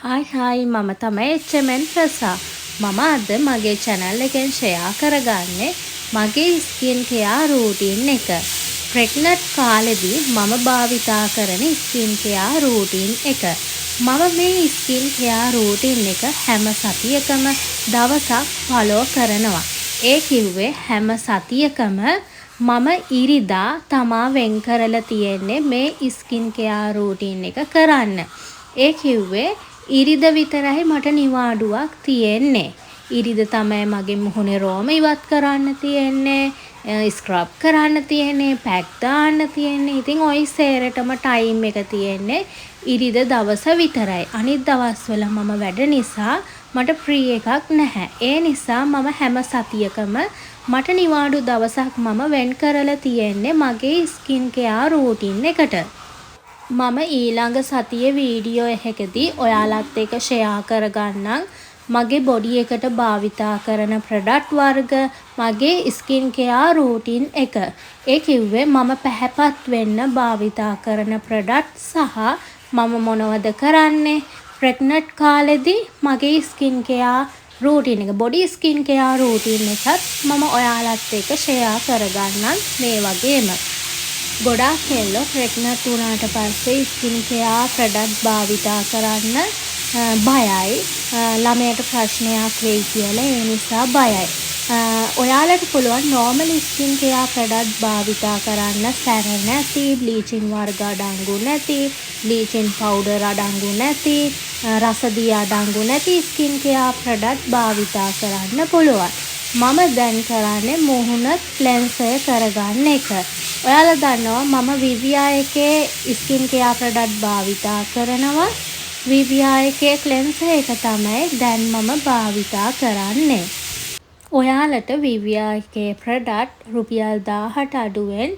Hi hi, මම තමයි HMN ප්‍රසා. මම අද මගේ චැනල් එකෙන් ෂෙයා කරගන්නේ මගේ ස්කින් කෙයා රූටීන් එක. ප්‍රෙග්නන්ට් කාලෙදි මම භාවිතා කරන ස්කින් කෙයා රූටීන් එක. මම මේ ස්කින් කෙයා රූටීන් එක හැම සතියකම දවසක් ෆලෝ කරනවා. ඒ කිව්වේ හැම සතියකම මම ඉරිදා තමා වෙන් කරලා තියෙන්නේ මේ ස්කින් කෙයා රූටීන් එක කරන්න. ඒ කිව්වේ ඉරිද විතරයි මට නිවාඩුවක් තියෙන්නේ. ඉරිද තමයි මගේ මුහුණේ රෝම ඉවත් කරන්න තියෙන්නේ, ස්ක්‍රබ් කරන්න තියෙන්නේ, පැක් දාන්න තියෙන්නේ. ඉතින් ඔය සේරටම ටයිම් එක තියෙන්නේ ඉරිද දවස විතරයි. අනිත් දවස්වල මම වැඩ නිසා මට ෆ්‍රී එකක් නැහැ. ඒ නිසා මම හැම සතියකම මට නිවාඩු දවසක් මම වෙන් කරලා තියෙන්නේ මගේ ස්කින් කෙයා රූටින් එකට. මම ඊළඟ සතියේ වීඩියෝ එකකදී ඔයාලත් එක්ක ෂෙයා කරගන්නම් මගේ බොඩි එකට භාවිතා කරන ප්‍රොඩක්ට් වර්ග, මගේ ස්කින් කෙයා රූටින් එක. ඒ කිව්වේ මම පැහැපත් වෙන්න භාවිතා කරන ප්‍රොඩක්ට් සහ මම මොනවද කරන්නේ ප්‍රෙග්නන්ට් කාලෙදි මගේ ස්කින් කෙයා රූටින් එක, බොඩි ස්කින් කෙයා රූටින් එකත් මම ඔයාලත් එක්ක ෂෙයා කරගන්නම් මේ වගේම. ගොඩාක් කෙල්ලෝ ප්‍රෙග්නන්ට් වුණාට පස්සේ ස්කින් කෙයා ප්‍රොඩක්ට් භාවිතා කරන්න බයයි. ළමයට ප්‍රශ්නයක් වෙයි කියලා ඒ නිසා බයයි. ඔයාලට පුළුවන් නෝමල් ස්කින් කෙයා ප්‍රොඩක්ට් භාවිතා කරන්න, සැර නැති, බ්ලීචින් වර්ග අඩංගු නැති, බ්ලීචින් පවුඩර් අඩංගු නැති, රසදිය අඩංගු නැති ස්කින් කෙයා ප්‍රොඩක්ට් භාවිතා කරන්න පුළුවන්. මම දැන් කරන්නේ මුහුණ ක්ලෙන්සර් කරගන්න එක. ඔයාලා දන්නවා මම විවියා එකේ ස්කින් කෙයා ප්‍රොඩක්ට් භාවිතා කරනවා. විවියා එකේ ක්ලෙන්සර් එක තමයි දැන් මම භාවිතා කරන්නේ. ඔයාලට විවියා එකේ ප්‍රොඩක්ට් රුපියල් 1000ට අඩුවෙන්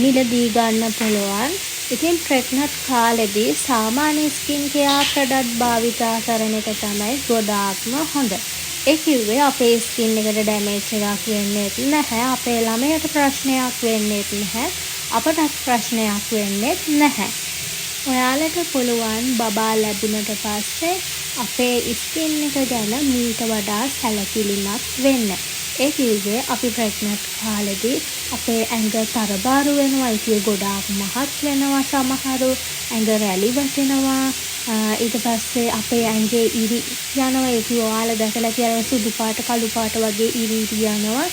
මිලදී ගන්න පුළුවන්. ඉතින් ප්‍රෙග්නන්ට් කාලෙදී සාමාන්‍ය ස්කින් කෙයා ප්‍රොඩක්ට් භාවිතා කරන එක තමයි ගොඩාක්ම හොඳ. ඒ කිව්වේ අපේ ස්කින් එකට ඩැමේජ් එකක් වෙන්නෙත් නැහැ. අපේ ළමයට ප්‍රශ්නයක් වෙන්නෙත් නැහැ. අපටත් ප්‍රශ්නයක් වෙන්නෙත් නැහැ. ඔයාලට පුළුවන් බබා ලැබුණට පස්සේ අපේ ස්කින් එක ගැන මීට වඩා සැලකිලිමත් වෙන්න. ඒ කිව්වේ අපි ප්‍රෙග්නන්ට් කාලෙදි අපේ ඇඟ තරබාරු වෙනවා. ඒ කිව්වේ ගොඩාක් මහත් වෙනවා සමහරු. ඇඟ රැලි වැටෙනවා. ඊට පස්සේ අපේ ඇඟේ ඉරි යනවා. ඒ කිව්වේ ඔයාලා දැකලා ඇති අර සුදු පාට කළු පාට වගේ ඉරි ඉරි යනවා.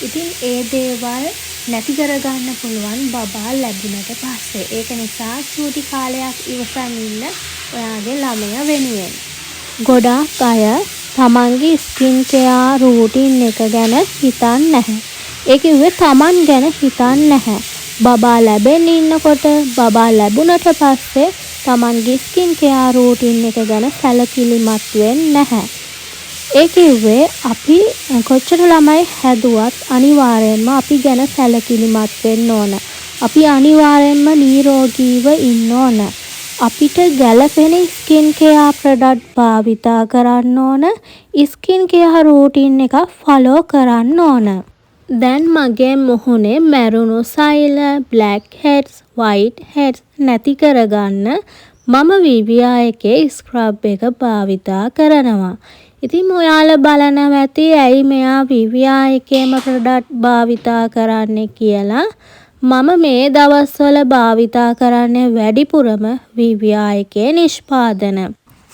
ඉතින් ඒ දේවල් නැති කරගන්න පුළුවන් බබා ලැබුණට පස්සේ. ඒක නිසා චූටි කාලයක් ඉවසන් ඉන්න ඔයාගේ ළමයා වෙනුවෙන්. ගොඩාක් අය තමන්ගේ ස්කින් කෙයා රූටින් එක ගැන හිතන් නැහැ. ඒ කිව්වේ තමන් ගැන හිතන් නැහැ. බබා ලැබෙන්න ඉන්නකොට, බබා ලැබුණට පස්සේ තමන්ගේ ස්කින් කෙයා රූටින් එක ගැන සැලකිලිමත් වෙන්නේ නැහැ. ඒ කිව්වේ අපි කොච්චර ළමයි හැදුවත් අනිවාර්යෙන්ම අපි ගැන සැලකිලිමත් වෙන්න ඕන. අපි අනිවාර්යෙන්ම නීරෝගීව ඉන්න ඕන. අපිට ගැළපෙන ස්කින් කෙයා ප්‍රොඩක්ට් භාවිතා කරන්න ඕන. ස්කින් කෙයා රූටින් එකක් ෆලෝ කරන්න ඕන. දැන් මගේ මුහුණේ මැරුණු සෛල, බ්ලැක් හෙඩ්ස්, වයිට් හෙඩ්ස් නැති කරගන්න මම විවියා එකේ ස්ක්‍රබ් එක භාවිතා කරනවා. ඉතින් ඔයාලා බලනවා ඇති ඇයි මෙයා විවියා එකේම ප්‍රොඩක්ට් භාවිතා කරන්නේ කියලා. මම මේ දවස්වල භාවිතා කරන්නේ වැඩිපුරම විවියා එකේ නිෂ්පාදන.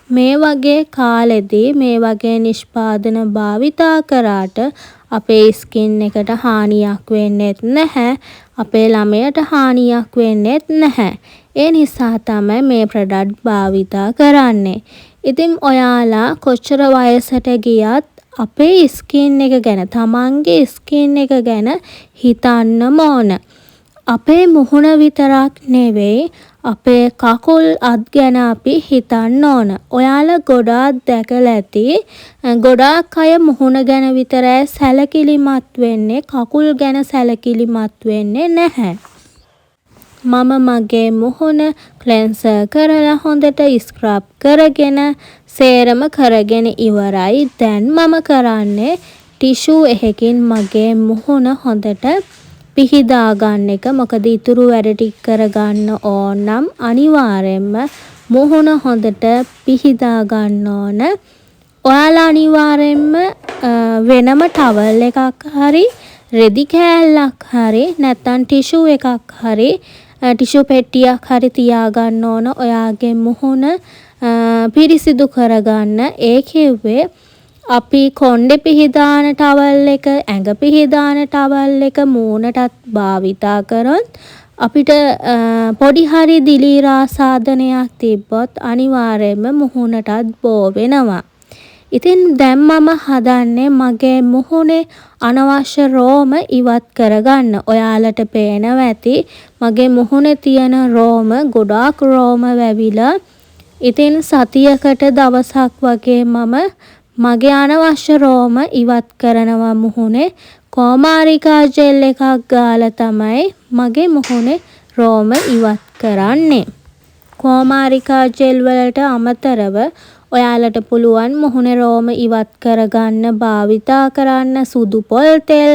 මේ වගේ කාලෙදී මේ වගේ නිෂ්පාදන භාවිතා කරාට අපේ ස්කින් එකට හානියක් වෙන්නෙත් නැහැ. අපේ ළමයට හානියක් වෙන්නෙත් නැහැ. ඒ නිසා තමයි මේ ප්‍රොඩක්ට් භාවිතා කරන්නේ. ඉතින් ඔයාලා කොච්චර වයසට ගියත් අපේ ස්කින් එක ගැන, තමන්ගේ ස්කින් එක ගැන හිතන්නම ඕන. අපේ මුහුණ විතරක් නෙවෙයි, අපේ කකුල් අත් ගැන අපි හිතන්න ඕන. ඔයාලා ගොඩාක් දැකලා ඇති ගොඩාක් අය මුහුණ ගැන විතරයි සැලකිලිමත් වෙන්නේ, කකුල් ගැන සැලකිලිමත් වෙන්නේ නැහැ. මම මගේ මුහුණ ක්ලෙන්සර් කරලා හොඳට ස්ක්‍රබ් කරගෙන සේරම කරගෙන ඉවරයි. දැන් මම කරන්නේ ටිෂු එකකින් මගේ මුහුණ හොඳට පිහිදා ගන්න එක. මොකද ඉතුරු වැඩ ටික කරගන්න ඕන නම් අනිවාර්යෙන්ම මුහුණ හොඳට පිහිදා ගන්න ඕන. ඔයාලා අනිවාර්යෙන්ම වෙනම ටවල් එකක් හරි රෙදි කෑල්ලක් හරි නැත්නම් ටිෂු එකක් හරි ටිෂු පෙට්ටියක් හරි තියාගන්න ඕන ඔයාගේ මුහුණ පිරිසිදු කරගන්න. ඒ කිව්වේ අපි කොණ්ඩෙ පිහිදාන ටවල් එක, ඇඟ පිහිදාන ටවල් එක මූණටත් භාවිතා කරොත් අපිට පොඩි හරි දිලීර ආසාදනයක් තිබ්බොත් අනිවාර්යෙන්ම මුහුණටත් බෝ වෙනවා. ඉතින් දැන් මම හදන්නේ මගේ මුහුණේ අනවශ්‍ය රෝම ඉවත් කරගන්න. ඔයාලට පේනවා ඇති මගේ මුහුණේ තියෙන රෝම ගොඩාක් රෝම වැවිලා. ඉතින් සතියකට දවසක් වගේ මම මගේ අනවශ්‍ය රෝම ඉවත් කරනවා මුහුණේ. කෝමාරිකා ජෙල් එකක් ගාලා තමයි මගේ මුහුණේ රෝම ඉවත් කරන්නේ. කෝමාරිකා ජෙල් වලට අමතරව ඔයාලට පුළුවන් මුහුණේ රෝම ඉවත් කරගන්න භාවිතා කරන්න සුදු පොල් තෙල්,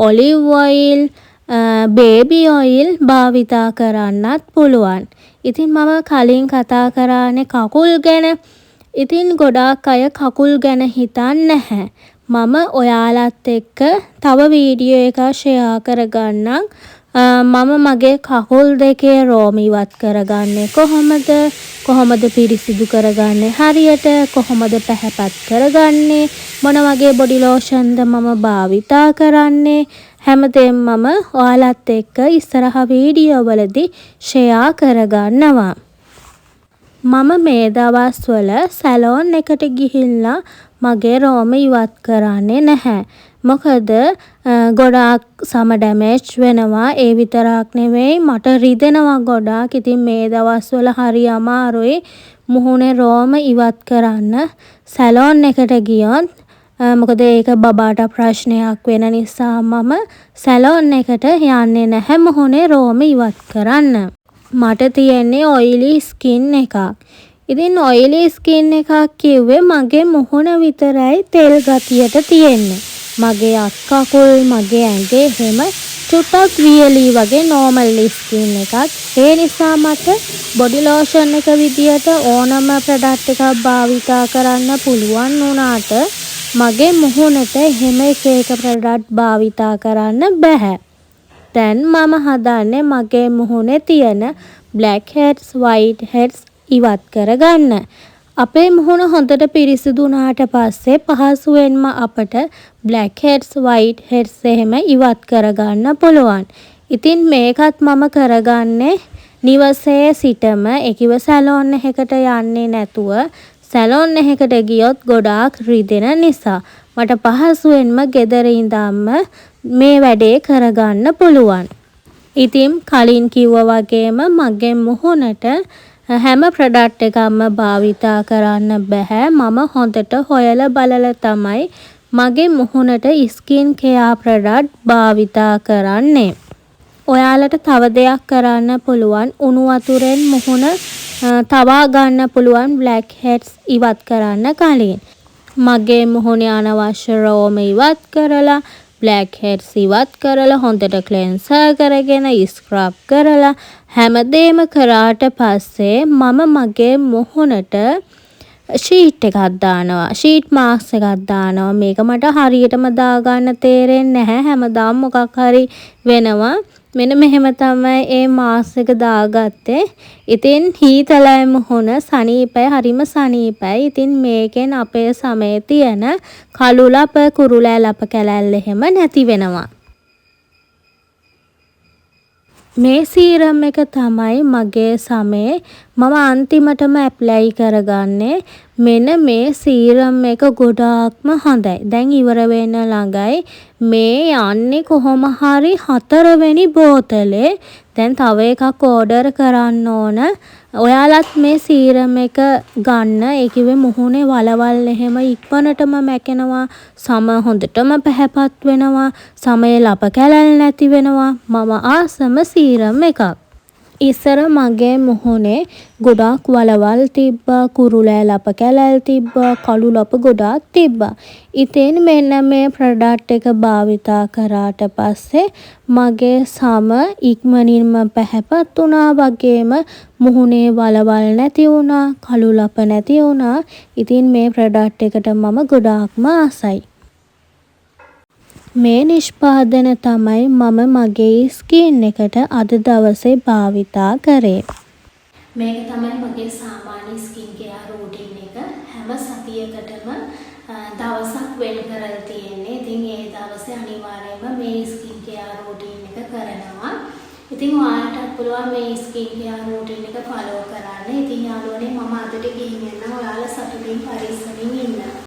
ඔලිව් ඔයිල්, බේබි ඔයිල් භාවිතා කරන්නත් පුළුවන්. ඉතින් මම කලින් කතා කරානේ කකුල් ගැන. ඉතින් ගොඩාක් අය කකුල් ගැන හිතන් නැහැ. මම ඔයාලත් එක්ක තව වීඩියෝ එකක් ෂෙයා කරගන්නම්. මම මගේ කකුල් දෙකේ රෝම ඉවත් කරගන්නේ කොහොමද? කොහොමද පිරිසිදු කරගන්නේ හරියට? කොහොමද පැහැපත් කරගන්නේ? මොන වගේ බොඩි ලෝෂන්ද මම භාවිතා කරන්නේ? හැමදේම මම ඔයාලත් එක්ක ඉස්සරහ වීඩියෝ වලදී ෂෙයා කරගන්නවා. මම මේ දවස්වල සැලෝන් එකට ගිහිල්ලා මගේ රෝම ඉවත් කරන්නේ නැහැ. මොකද ගොඩාක් සම ඩැමේජ් වෙනවා. ඒ විතරක් නෙවෙයි, මට රිදෙනවා ගොඩාක්. ඉතින් මේ දවස්වල හරි අමාරුයි මුහුණේ රෝම ඉවත් කරන්න සැලෝන් එකට ගියොත්. මොකද ඒක බබාට ප්‍රශ්නයක් වෙන නිසා මම සැලෝන් එකට යන්නේ නැහැ මුහුණේ රෝම ඉවත් කරන්න. මට තියෙන්නේ ඔයිලි ස්කින් එකක්. ඉතින් ඔයිලි ස්කින් එකක් කිව්වේ මගේ මුහුණ විතරයි තෙල් ගතියට තියෙන්නේ. මගේ අත් කකුල්, මගේ ඇඟ එහෙම චුට්ටක් වියලී වගේ නෝමල් ස්කින් එකක්. ඒ නිසා මට බොඩි ලෝෂන් එක විදියට ඕනම ප්‍රොඩක්ට් එකක් භාවිතා කරන්න පුළුවන් වුණාට මගේ මුහුණට එහෙම එක එක ප්‍රොඩක්ට් භාවිතා කරන්න බැහැ. දැන් මම හදන්නේ මගේ මුහුණේ තියෙන බ්ලැක් හෙඩ්ස්, වයිට් හෙඩ්ස් ඉවත් කරගන්න. අපේ මුහුණ හොඳට පිරිසිදු වුණාට පස්සේ පහසුවෙන්ම අපට බ්ලැක් හෙඩ්ස්, වයිට් හෙඩ්ස් එහෙම ඉවත් කරගන්න පුළුවන්. ඉතින් මේකත් මම කරගන්නේ නිවසේ සිටම, ඒ කිව්වේ සැලෝන් එකකට යන්නේ නැතුව. සැලෝන් එකකට ගියොත් ගොඩාක් රිදෙන නිසා. මට පහසුවෙන්ම ගෙදර ඉඳන්ම මේ වැඩේ කරගන්න පුළුවන්. ඉතින් කලින් කිව්වා වගේම මගේ මුහුණට හැම ප්‍රොඩක්ට් එකක්ම භාවිතා කරන්න බැහැ. මම හොඳට හොයලා බලලා තමයි මගේ මුහුණට ස්කින් කෙයා ප්‍රොඩක්ට් භාවිතා කරන්නේ. ඔයාලට තව දෙයක් කරන්න පුළුවන්, උණු වතුරෙන් මුහුණ තවා ගන්න පුළුවන් බ්ලැක් හෙඩ්ස් ඉවත් කරන්න කලින්. මගේ මුහුණේ අනවශ්‍ය රෝම ඉවත් කරලා, බ්ලැක් හෙඩ්ස් ඉවත් කරලා, හොඳට ක්ලෙන්සර් කරගෙන, ස්ක්‍රබ් කරලා, හැමදේම කරාට පස්සේ මම මගේ මුහුණට ෂීට් එකක් දානවා. ෂීට් මාස්ක් එකක් දානවා. මේක මට හරියටම දාගන්න තේරෙන්නේ නැහැ. හැමදාම මොකක් හරි වෙනවා. මෙන්න මෙහෙම තමයි ඒ මාස්ක් එක දාගත්තේ. ඉතින් හීතලයි මුහුණ, සනීපයි, හරිම සනීපයි. ඉතින් මේකෙන් අපේ සමේ තියෙන කළු ලප, කුරුලෑ ලප කැලැල් එහෙම නැති වෙනවා. මේ සීරම් එක තමයි මගේ සමේ මම අන්තිමටම ඇප්ලයි කරගන්නේ. මෙන්න මේ සීරම් එක ගොඩාක්ම හොඳයි. දැන් ඉවර වෙන්න ළඟයි. මේ යන්නේ කොහොම හරි හතරවෙනි බෝතලේ. දැන් තව එකක් ඕඩර් කරන්න ඕන. ඔයාලත් මේ සීරම් එක ගන්න. ඒ කිව්වේ මුහුණේ වලවල් එහෙම ඉක්මනටම මැකෙනවා. සම හොඳටම පැහැපත් වෙනවා. සමේ ලප කැලැල් නැති වෙනවා. මම ආසම සීරම් එකක්. ඉස්සර මගේ මුහුණේ ගොඩාක් වලවල් තිබ්බා, කුරුලෑ ලප කැලැල් තිබ්බා, කළු ලප ගොඩාක් තිබ්බා. ඉතින් මෙන්න මේ ප්‍රොඩක්ට් එක භාවිතා කරාට පස්සේ මගේ සම ඉක්මනින්ම පැහැපත් වුණා වගේම මුහුණේ වලවල් නැති වුණා, කළු ලප නැති වුණා. ඉතින් මේ ප්‍රොඩක්ට් එකට මම ගොඩාක්ම ආසයි. මේ නිෂ්පාදන තමයි මම මගේ ස්කින් එකට අද දවසේ භාවිතා කරේ. මේක තමයි මගේ සාමාන්‍ය ස්කින් කෙයාර් රූටින් එක. හැම සතියකටම දවසක් වෙන් කරලා තියෙන්නේ. ඉතින් ඒ දවසේ අනිවාර්යයෙන්ම මේ ස්කින් කෙයාර් රූටින් එක කරනවා. ඉතින් ඔයාලටත් පුළුවන් මේ ස්කින් කෙයාර් රූටින් එක ෆලෝ කරන්න. ඉතින් යාළුවනේ, මම අදට ගිහින් එන්නම්. ඔයාලා සතුටින් පරිස්සමින් ඉන්න.